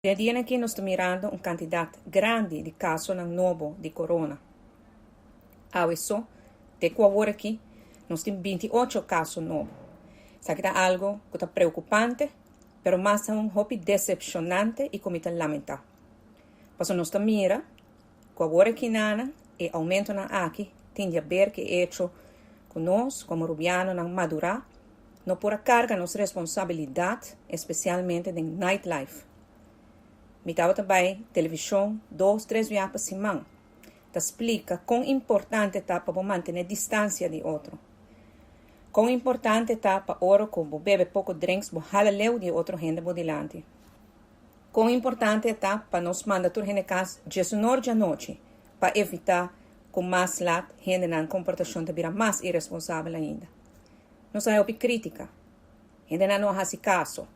E dianan aki nos ta mirando un cantidad grandi di casonan nobo di corona. Awe so, te cu awor aki, nos tin 28 caso nobo. Esaki ta algo cu ta preocupante, pero mas aun hopi decepcionante y cu mi ta lamenta. Paso nos ta mira cu awor aki nan e aumentonan aki tin di haber cu e hecho cu nos, como Rubianonan madura, no por a carga nos responsabilidad, especialmente den nightlife. Mi tabata bay television dos, tres biaha pa siman ta splica con importante ta pa bo mantene distancia di otro. Con importante ta pa ora cu bo bebe poco drinks bo hala leu di otro hende bo dilanti. Con importante ta pa nos manda tur hende cas 11 or di anochi pa evita cu mas laat hendenan comportacion ta bira mas irresponsabel ainda. Nos a hopi critica. Hendenan no a haci caso.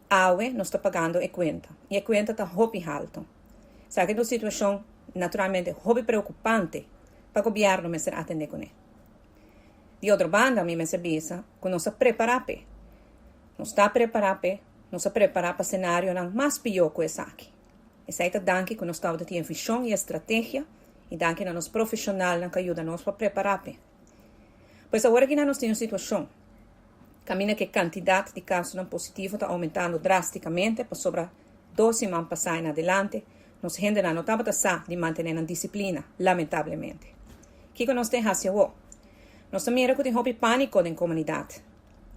Awe nos ta pagando e cuenta. Y e cuenta ta hopi halto. Esaki ta un situacion naturalmente hopi preocupante pa gobierno mester atende cune. Di otro banda mi mester bisa cu nos a prepara p'e. Nos ta prepara p'e, nos a prepara pa scenarionan mas pio cu esaki. Esey ta danki cu nos tabata tin e vision y e strategia y danki na nos profesionalnan cu a yuda nos pa prepara p'e. Pues awor aki nos tin un situacion caminda cu e cantidad di casonan positivo ta aumentando drasticamente pasobra dos siman pasa en adelante nos hendenan no tabata sa di mantene nan disciplina, lamentablemente. Kico nos tin haci awo? Nos ta mira cu tin hopi panico den comunidad.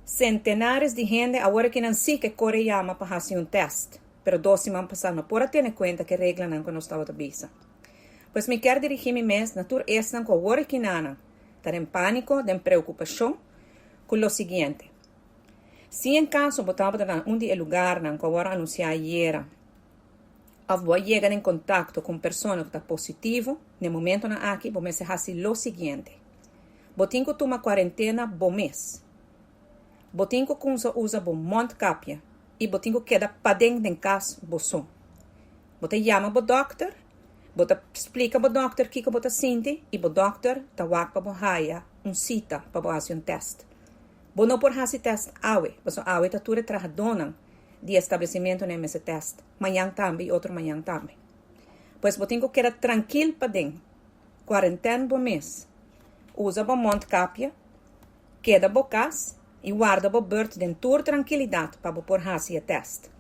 Centenares di hende awor aki nan si ke core yama pa haci un test, pero dos siman pasa no por a tene cuenta cu e reglanan cu nos tabata bisa. Pues mi kier dirigi mi mes na tur esnan cu awor aki nan ta den panico, den preocupacion, cu lo siguiente. Si en caso bo tabata na un di e lugarnan cu awor a anuncia ayera, of bo a yega den contacto cu un persona cu ta positivo, na e momentonan aki bo mester haci lo siguiente. Bo tin cu tuma cuarentena bo mes. Bo tin cu cuminsa usa bo mondkapje y bo tin cu keda paden den cas bo so. Bo ta yama bo dokter, bo ta splica bo dokter kico bo ta sinti y bo dokter ta wak pa bo haya un cita pa bo haci un test. Bo no por haci test awe, pasobra awe ta tur e trahadonan di establecimentonan mester test, mañan tambe y otro mañan tambe. Pues bo tin cu keda trankil paden, cuarenten bo mes, usa bo mondkapje, keda bo cas y warda bo beurt den tur trankilidad pa bo por haci e test.